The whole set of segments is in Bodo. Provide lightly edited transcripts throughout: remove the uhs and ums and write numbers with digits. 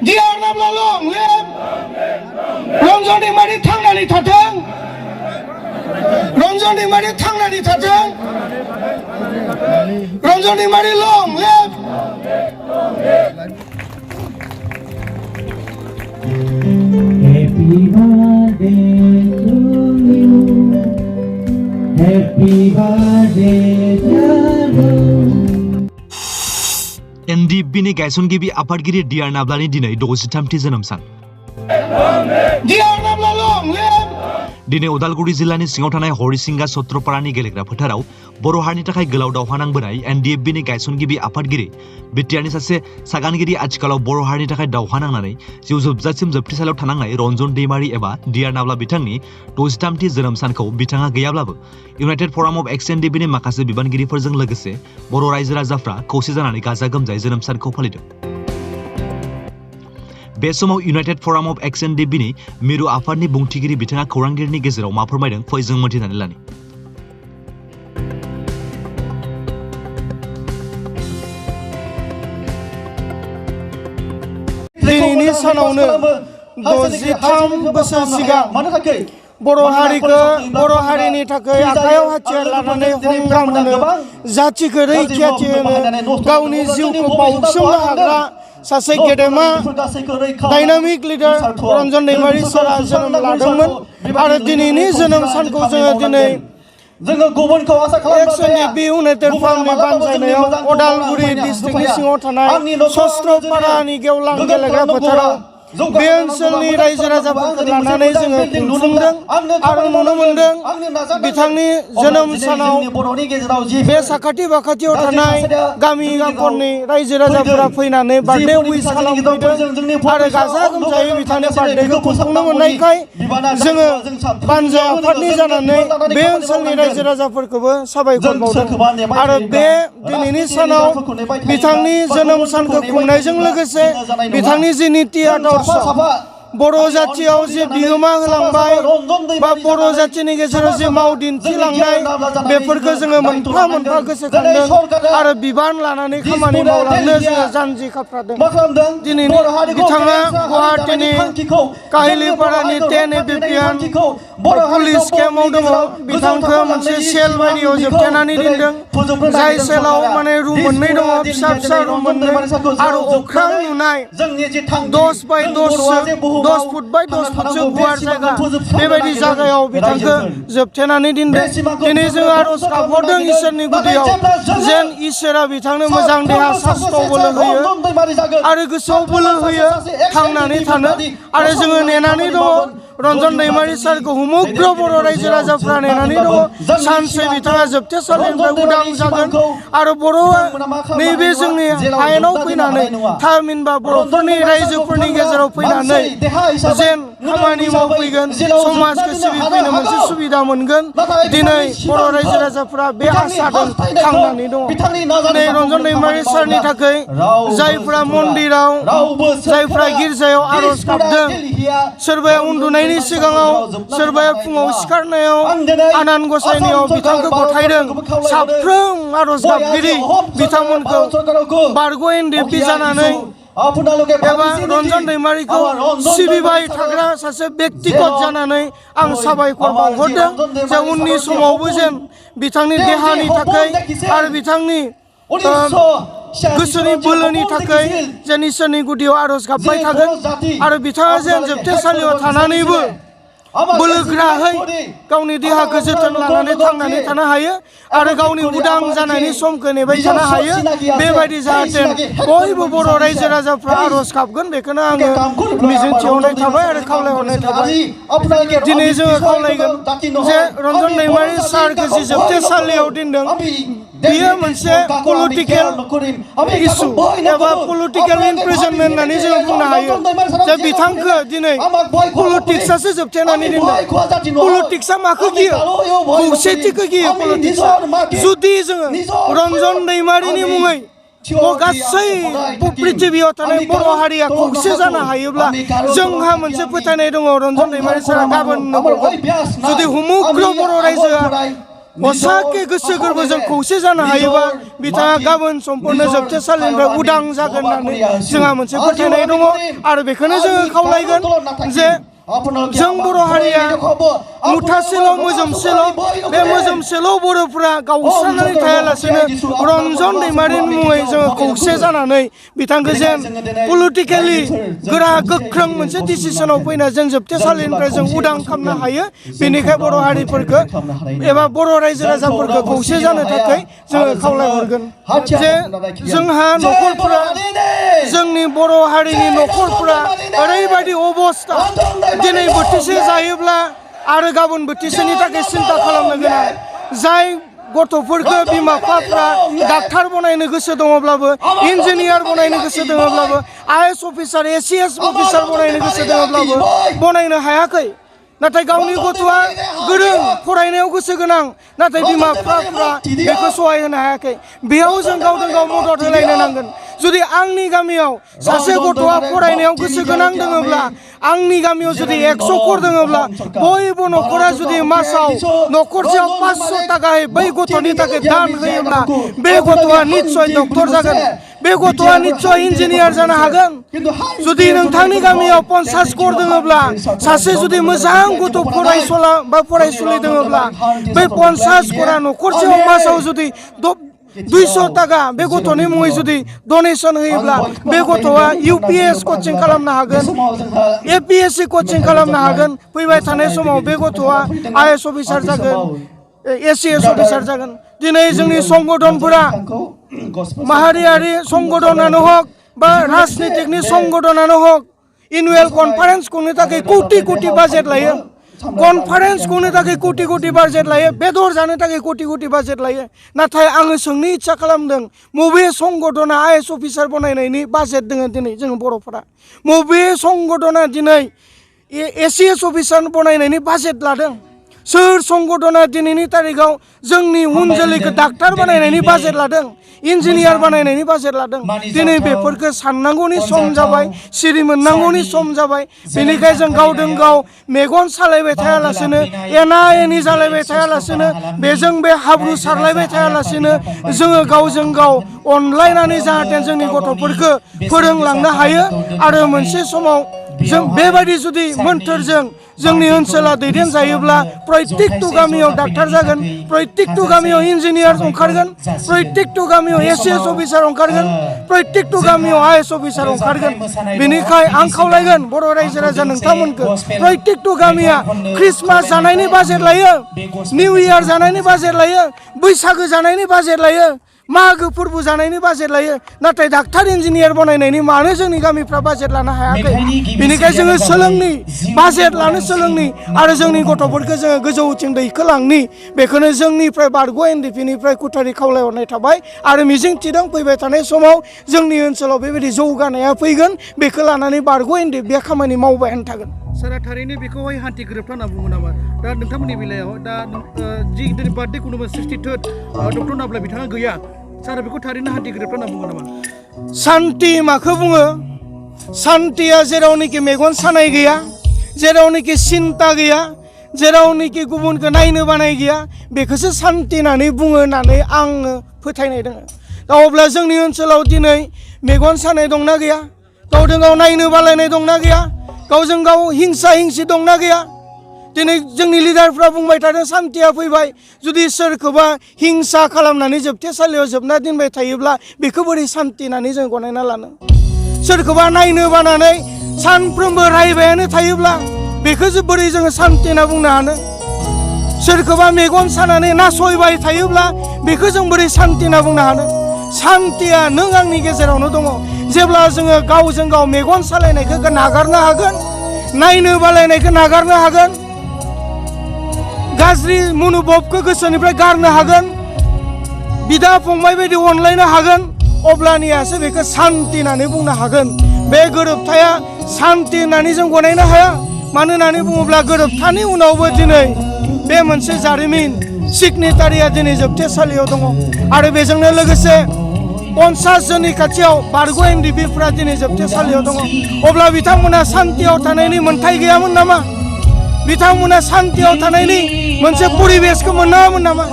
Diar Nabla long live Ronjon दैमारि थांनानै थाथों Ronjon दैमारि थांनानै थाथों Ronjon Daimary long live Happy birthday to you Happy birthday dear NDP-नि गायसनगिरि आफादगिरि डिआर नाब्लानि दिनै 63थि जोनोम सान। Diar Nabla long live दिनै उदालगुरि जिल्लानि सिङाव थानाय हरिसिंगा सत्रपारानि गेलेग्रा फोथाराव बर' हारिनि थाखाय गोलाव दावहा नांबोनाय NDP-नि गायसनगिरि आफादगिरि बिटिआरनि सासे सागानगिरि आथिखालाव बर' हारिनि थाखाय दावहा नांनानै जिउ जोबजासिम जोबथेसालियाव थानांनाय रन्जन दैमारि एबा डिआर नाब्ला बिथांनि 63थि जोनोम सानखौ बिथाङा गैयाब्लाबो इउनाइटेड फराम अफ एक्स NDP-नि माखासे बिबानगिरिफोरजों लोगोसे बर' रायजो राजाफ्रा खौसे जानानै गाजा गोमजायै जोनोम सानखौ फालिदों। बे समाव इउनाइटेड फराम अफ एक्स NDP-नि मिरु आफादनि बुंथिगिरि बिथाङा खौरांगिरिनि गेजेराव मा फोरमायदों फै जों मोनथिनानै लानि। दिनैनि सानावनो 63 बोसोर सिगां बर' हारिनि थाखाय आखायाव हाथियार लानानै संग्राम होनो जाथिखौ रैखाथि होनो गावनि जिउखौ बाउसोमनो हाग्रा सासे गेदेमा डायनामिक लिडार रन्जन दैमारि सारा जोनोम लादोंमोन आरो दिनैनि जोनोम सानखौ जोङो दिनै एक्स NDP इउनाइटेड फरामनि बानजायनायाव उदालगुरि डिस्ट्रिक्टनि सिङाव थानाय सत्रपारानि गेवलां गेलेग्रा फोथाराव बे ओनसोलनि रायजो राजाफोरखौ लानानै जोङो खुंफुंदों आरो नुनो मोनदों बिथांनि जोनोम सानाव बे साखाथि बाखाथियाव थानाय गामि गांखननि रायजो राजाफोरा फैनानै बार्थडे उइस खालामफैदों आरो गाजा गोमजायै बिथांनि बार्थडेखौ खुंफुंनो मोननायखाय जोङो बानजाय आफादनि जानानै बे ओनसोलनि रायजो राजाफोरखौबो साबायखर बावदों आरो बे दिनैनि सानाव बिथांनि जोनोम सानखौ खुंनायजों लोगोसे बिथांनि जि नीति आदर्श बर' जाथियाव जे बिहोमा होलांबाय बा बर' जाथिनि गेजेराव जे माव दिन्थिलांनाय बेफोरखौ जोङो मोनफा मोनफा गोसोखांदों आरो बिबान लानानै खामानि मावलांनो जोङो जानजि खाफ्रादों। दिनैनि बिथाङा गुवाहाटीनि काहिलिपारानि 10 ABPN पुलिस केम्पआव दङ बिथांखौ मोनसे सेल बायदियाव जोबथेनानै दोनदों जाय सेलाव माने रुम मोननै दङ फिसा फिसा रुम मोननै आरो अख्रां नुनाय 10 बाय 10 फुट बाय 10 फुटसो गुवार जायगा बेबायदि जायगायाव बिथांखौ जोबथेनानै दोनदों। दिनै जों आरज गाबहरदों इसोरनि गुदियाव जेन इसोरा बिथांनो मोजां देहा सास्थ्र बोलो होयो आरो गोसोआव बोलो होयो थांनानै थानो आरो जोङो नेनानै दङ रन्जन दैमारि सारखौ समग्र बर' रायजो राजाफ्रा नेनानै दङ सानसे बिथाङा जोबथेसालिनिफ्राय उदां जागोन आरो बर'आ नैबे जोंनि हायेनाव फैनानै थामहिनबा बर'फोरनि रायजोफोरनि गेजेराव फैनानै जेन खामानि मावफैगोन समाजखौ सिबिफैनो मोनसे सुबिदा मोनगोन दिनै बर' रायजो राजाफ्रा बे आसाजों थांनानै दङ। दिनै रन्जन दैमारि सारनि थाखाय जायफ्रा मन्दिराव जायफ्रा गिर्जायाव आरज गाबदों सोरबाया उन्दुनायनि सिगाङाव सोरबाया फुङाव सिखारनायाव आनान गसाइनियाव बिथांखौ गथायदों साफ्रोम आरज गाबगिरि बिथांमोनखौ बारग' NDP जानानै एबा रन्जन दैमारिखौ सिबिबाय थाग्रा सासे बेक्तिगत जानानै आं साबायखर बावहरदों जे उननि समावबो जेन बिथांनि देहानि थाखाय आरो बिथांनि गोसोनि बोलोनि थाखाय जेन इसोरनि गुदियाव आरज गाबबाय थागोन आरो बिथाङा जेन जोबथेसालियाव थानानैबो बोलोगोराहै गावनि देहाखौ जोथोन लानानै थांनानै थानो हायो आरो गावनि उदां जानायनि समखौ नेबाय थानो हायो बेबायदि जाहाथे बयबो बर' रायजो राजाफ्रा आरज गाबगोन बेखौनो आङो मिजिंथिहरनाय थाबाय आरो खावलायहरनाय थाबाय। दिनै जोङो खावलायगोन जे रन्जन दैमारि सारखौ जि जोबथेसालियाव दोनदों बेयो मोनसे पलिटिकेल इस्यु एबा पलिटिकेल इमप्रिजनमेन्ट होननानै जोङो बुंनो हायो जे बिथांखौ दिनै पलिटिक्सआसो जोबथेनानै दोनदों। पलिटिक्सआ माखौ गियो खौसेथिखौ गियो पलिटिक्सआ जुदि जोङो रन्जन दैमारिनि मुङै गासै पृथिबीयाव थानाय बर' हारिया खौसे जानो हायोब्ला जोंहा मोनसे फोथायनाय दङ रन्जन दैमारि सारा गाबोन जुदि समग्र बर' रायजोआ असाके गोसो गोरबोजों खौसे जानो हायोबा बिथाङा गाबोन समफोरनो जोबथेसालिनिफ्राय उदां जागोन होननानै जोंहा मोनसे फोथायनाय दङ आरो बेखौनो जोङो खावलायगोन जे जों बर' हारिया मुथासेल' मोजोमसेल' बे मोजोमसेल' बर'फोरा गावस्रानानै थायालासेनो रन्जन दैमारिनि मुङै जोङो खौसे जानानै बिथांखौ जेन पलिटिकेलि गोरा गोख्रों मोनसे डिसिसनाव फैना जों जोबथेसालिनिफ्राय जों उदां खालामनो हायो बेनिखाय बर' हारिफोरखौ एबा बर' रायजो राजाफोरखौ खौसे जानो थाखाय जोङो खावलायहरगोन जे जोंहा न'खरफोरा जोंनि बर' हारिनि न'खरफोरा ओरैबायदि अबस्था दिनै बोथिसे जायोब्ला आरो गाबोन बोथिसेनि थाखाय सिन्था खालामनो गोनां जाय गथ'फोरखौ बिमा बिफाफ्रा डाक्टार बनायनो गोसो दङब्लाबो इन्जिनियार बनायनो गोसो दङब्लाबो IAS अफिसार ACS अफिसार बनायनो गोसो दङब्लाबो बनायनो हायाखै नाथाय गावनि गथ'आ गोरों फरायनायाव गोसो गोनां नाथाय बिमा बिफाफ्रा बेखौ सहाय होनो हायाखै बेयाव जों गावजों गाव मदद होलायनो नांगोन जुदि आंनि गामियाव सासे गथ'आ फरायनायाव गोसो गोनां दङब्ला आंनि गामियाव जुदि 100 खर दङब्ला बयबो न'खरा जुदि मासाव न'खरसेयाव 500 थाखायै बै गथ'नि थाखाय दान होयोब्ला बे गथ'आ निस्सय डक्टर जागोन बे गथ'आ निस्सय इन्जिनियार जानो हागोन जुदि नोंथांनि गामियाव 50 खर दङब्ला सासे जुदि मोजां गथ' फरायसुला बा फरायसुलि दङब्ला बै 50 खरा न'खरसेयाव मासाव जुदि 200 थाखा बे गथ'नि मुङै जुदि डनेसन होयोब्ला बे गथ'आ UPS कचिं खालामनो हागोन APSC कचिं खालामनो हागोन फैबाय थानाय समाव बे गथ'आ IAS अफिसार जागोन ACS अफिसार जागोन दिनै जोंनि संगठनफोरा माहारियारि संगठनानो हक बा राजनीतिकनि संगठनानो हक एनुवेल कन्फारेन्स खुंनो थाखाय कोटि कोटि बाजेट लायो कन्फारेन्स खुंनो थाखाय कोटि कोटि बाजेट लायो बेदर जानो थाखाय कोटि कोटि बाजेट लायो नाथाय आङो सोंनो इच्छा खालामदों मबे संगठना IAS अफिसार बनायनायनि बाजेट दङ दिनै जों बर'फोरा मबे संगठना दिनै ACS अफिसार बनायनायनि बाजेट लादों सोर संगठना दिनैनि तारिखाव जोंनि उन जोलैखौ डाक्टार बानायनायनि बाजेट लादों इन्जिनियार बानायनायनि बाजेट लादों दिनै बेफोरखौ साननांगौनि सम जाबाय सिरि मोननांगौनि सम जाबाय बेनिखायनो जों गावजों गाव मेगन सालायबाय थायालासेनो एना एनि जालायबाय थायालासेनो बेजों बे हाब्रु सारलायबाय थायालासेनो जोङो गावजों गाव अनलायनानै जाहाथे जोंनि गथ'फोरखौ फोरोंलांनो हायो आरो मोनसे समाव जों बेबायदि जुदि मोन्थोरजों जोंनि ओनसोला दैदेन जायोब्ला प्रत्येकटु गामियाव डाक्टार जागोन प्रत्येकटु गामियाव इन्जिनियार ओंखारगोन प्रत्येकटु गामियाव ACS अफिसार ओंखारगोन प्रत्येकटु गामियाव IAS अफिसार ओंखारगोन बेनिखाय आं खावलायगोन बर' रायजो राजा नोंथांमोनखौ प्रत्येकटु गामिया ख्रिस्टमास जानायनि बाजेट लायो निउ इयार जानायनि बाजेट लायो बैसागो जानायनि बाजेट लायो मागो फोरबो जानायनि बाजेट लायो नाथाय डाक्टार इन्जिनियार बनायनायनि मानो जोंनि गामिफ्रा बाजेट लानो हायाखै बेनिखायनो जोङो सोलोंनि बाजेट लानो सोलोंनि आरो जोंनि गथ'फोरखौ जोङो गोजौथिं दैखोलांनि बेखौनो जोंनिफ्राय बारग' NDP-निफ्राय कुटारि खावलायहरनाय थाबाय आरो मिजिंथिदों फैबाय थानाय समाव जोंनि ओनसोलाव बेबायदि जौगानाया फैगोन बेखौ लानानै बारग' NDP बे खामानि मावबायानो थागोन सारा थारैनो बेखौहाय हान्थि गोरोबथा होनना बुङो नामा दा नोंथांमोननि बेलायाव दा जि दिनै बार्थडे खुंदोंमोन 63rd डक्टर नाब्ला बिथाङा गैया सारा बेखौ थारैनो हान्थि गोरोबथा होनना बुङो नामा सान्ति माखौ बुङो सान्तिया जेरावनोखि मेगन सानाय गैया जेरावनोखि सिन्ता गैया जेरावनोखि गुबुनखौ नायनो बानाय गैया बेखौसो सान्ति होननानै बुङो होननानै आङो फोथायनाय दङ दा अब्ला जोंनि ओनसोलाव दिनै मेगन सानाय दंना गैया गावजों गाव नायनो बालायनाय दंना गैया गावजों गाव हिंसा हिंसि दंना गैया दिनै जोंनि लिडारफ्रा बुंबाय थादों सान्तिया फैबाय जुदि सोरखौबा हिंसा खालामनानै जोबथेसालियाव जोबना दोनबाय थायोब्ला बेखौ बोरै सान्ति होननानै जों गनायना लानो सोरखौबा नायनो बानानै सानफ्रोमबो रायबायानो थायोब्ला बेखौ बोरै जोङो सान्ति होनना बुंनो हानो सोरखौबा मेगन सानानै नासयबाय थायोब्ला बेखौ जों बोरै सान्ति होनना बुंनो हानो सान्तिया नों आंनि गेजेरावनो दङ जेब्ला जोङो गावजों गाव मेगन सालायनायखौ नागारनो हागोन नायनो बालायनायखौ नागारनो हागोन गाज्रि मनोभाबखौ गोसोनिफ्राय गारनो हागोन बिदा फंबाय बायदि अनलायनो हागोन अब्लानियासो बेखौ सान्ति होननानै बुंनो हागोन बे गोरोबथाया सान्ति होननानै जों गनायनो हाया मानो होननानै बुङोब्ला गोरोबथानि उनावबो दिनै बे मोनसे जारिमिन सिगनेटारिया दिनै जोबथेसालियाव दङ आरो बेजोंनो लोगोसे 50 जननि खाथियाव बारग' NDP-फ्रा दिनै जोबथेसालियाव दङ अब्ला बिथांमोना सान्तियाव थानायनि मोन्थाय गैयामोन नामा बिथांमोना सान्तियाव थानायनि मोनसे परिबेसखौ मोनामोन नामा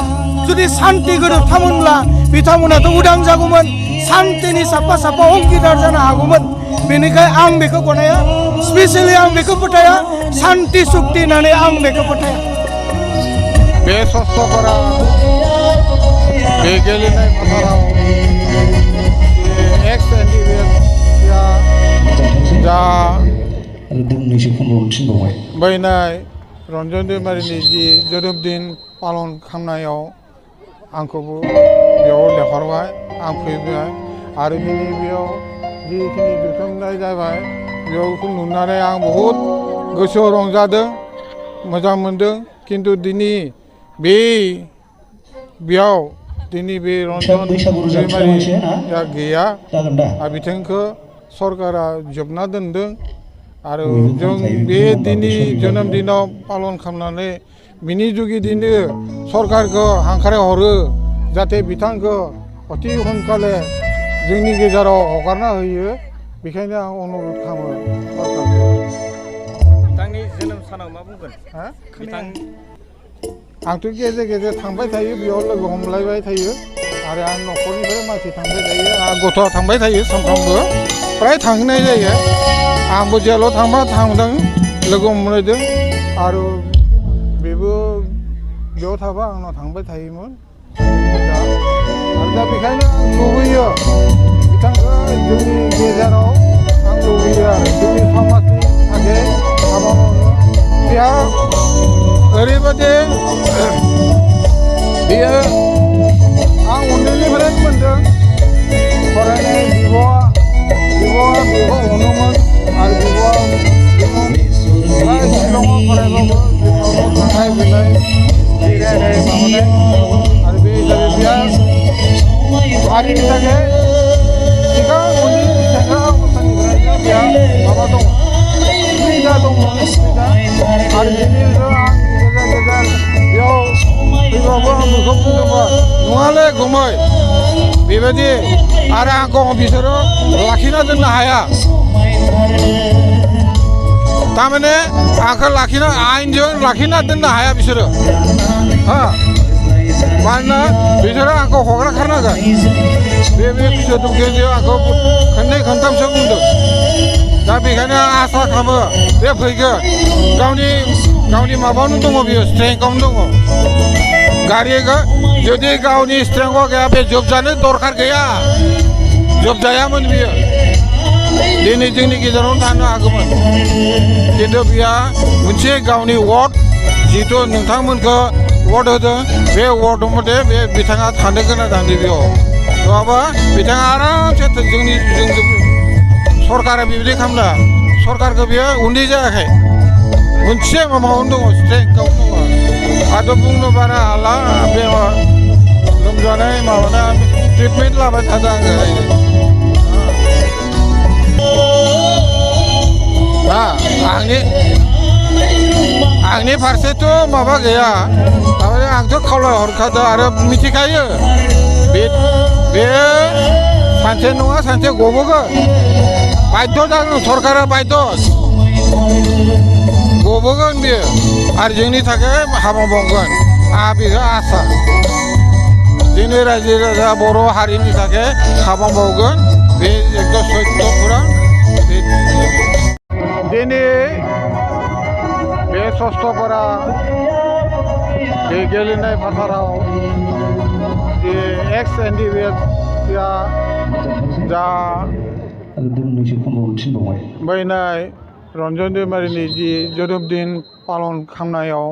जुदि सान्ति गोरोबथामोनब्ला बिथांमोनाथ' उदां जागौमोन सान्तिनि साफा साफा अंकिदार जानो हागौमोन बेनिखायनो आं बेखौ गनाया स्पेसियेलि आं बेखौ फोथाया सान्ति सुक्ति होननानै आं बेखौ फोथाया बे सस्त्रफोरा बे गेलेनाय फोथाराव एक्स एनडिबिया जा बैनाय रन्जन दैमारिनि जि जोनोम दिन पालन खालामनायाव आंखौबो बेयाव लेंहरबाय आं फैबाय आरो दिनै बेयाव जिखिनि जथुमनाय जाबाय बेयावखौ नुनानै आं बहुद गोसोआव रंजादों मोजां मोनदों खिन्थु दिनै बेयाव दिनै बे रन्जन दैमारिया गैया आरो बिथांखौ सरकारा जोबना दोनदों आरो जों बे दिनै जोनोम दिनाव पालन खालामनानै बिनि जुगिदिनो सरकारखौ हांख्राय हरो जाहाथे बिथांखौ अति सोनखाले जोंनि गेजेराव हगारना होयो बेखायनो आं अनुरद खालामो सरकारखौ बिथांनि जोनोम सानाव मा बुंगोन आंथ' गेजेर गेजेर थांबाय थायो बेयाव लोगो हमलायबाय थायो आरो आं न'खरनिफ्राय मानसि थांबाय थायो आं गथ'आ थांबाय थायो सानफ्रामबो फ्राय थांनाय जायो आंबो जेलाव थांबा थांदों लोगो हमलायदों आरो बेबो बेयाव थाबा आंनाव थांबाय थायोमोन आरो दा बेखायनो आं लुबैयो बिथांखौ जोंनि गेजेराव आं लुबैयो आरो जोंनि समाजनि थाखाय हाबा मावनो बेहा ओरैबायदि बेयो आं उन्दैनिफ्रायनो मोनदों फरायनाय बिब'आ बेखौ अनोमोन आरो बिब'आ शिलङाव फरायबाबो थांनाय फैनाय बेरायनाय माबानाय आरो बे हिसाबै बेहा हारिनि थाखाय सिगां उन्दै सेंग्रा अबस्थानिफ्रायनो बेहा माबा दङ सुबिदा दङ सुबिदा आरो दिनैबो आं गेजेर गेजेर बेयाव फैबाबो आं बेखौ बुंदोंमोन नङालै गुमै बेबायदि आरो आंखौ बिसोरो लाखिना दोननो हाया थारमाने आंखौ लाखिना आयेनजों लाखिना दोननो हाया बिसोरो मानोना बिसोरो आंखौ हगारखानांगोन बे सोदोबजों आंखौ खननै खनथामसो बुंदों दा बेखायनो आं आसा खालामो बे फैगोन गावनि माबायावनो दङ बियो स्ट्रेंथआवनो दङ गारिखौ जुदि गावनि स्ट्रेंथआव गैया बे जोबजानो दरखार गैया जोबजायामोन बियो दिनै जोंनि गेजेरावनो थानो हागौमोन खिन्थु बिहा मोनसे गावनि वार्ड जिहेथु नोंथांमोनखौ वार्ड होदों बे वार्ड मथे बे बिथाङा थानो गोनां जादों बेयाव नङाबा बिथाङा आरामसे जोंनि सरकारा बेबायदि खालामला सरकारखौ बियो उन्दै जायाखै मोनसे माबायावनो दङ स्ट्रेंथआवनो दङ आरो बुंनो बारा हाला बे लोमजानाय माबानाय ट्रिटमेन्ट लाबाय थादों आङो आंनि फारसेथ' माबा गैया थारमाने आंथ' खावलायहरखादों आरो मिथिखायो बे सानसे नङा सानसे गबोगोन बाध्य जागोन सरकारा बाध्य गबोगोन बेयो आरो जोंनि थाखाय हाबा मावगोन आंहा बेखौ आसा जोंनि रायजो राजा बर' हारिनि थाखाय हाबा मावगोन बे एकदम सैथ'फोरा दिनै बे सस्त्रफोरा बे गेलेनाय फोथाराव जे एक्स एनडिबिया जा बैनाय रन्जन दैमारिनि जि जोनोम दिन पालन खालामनायाव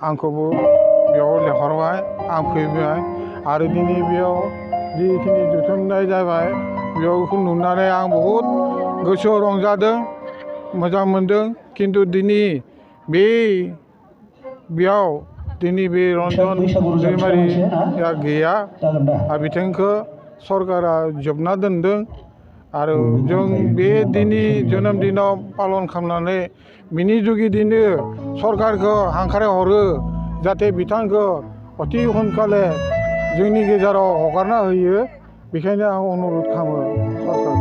आंखौबो बेयाव लेंहरबाय आं फैबाय आरो दिनै बेयाव जिखिनि जथुमनाय जाबाय बेयावखौ नुनानै आं बहुद गोसोआव रंजादों मोजां मोनदों खिन्थु दिनै बेयाव दिनै बे रन्जन दैमारिया गैया आरो बिथांखौ सरकारा जोबना दोनदों आरो जों बे दिनै जोनोम दिनाव पालन खालामनानै बिनि जुगिदिनो सरकारखौ हांख्राय हरो जाहाथे बिथांखौ अति सोनखाले जोंनि गेजेराव हगारना होयो बेखायनो आं अनुरद खालामो सरकार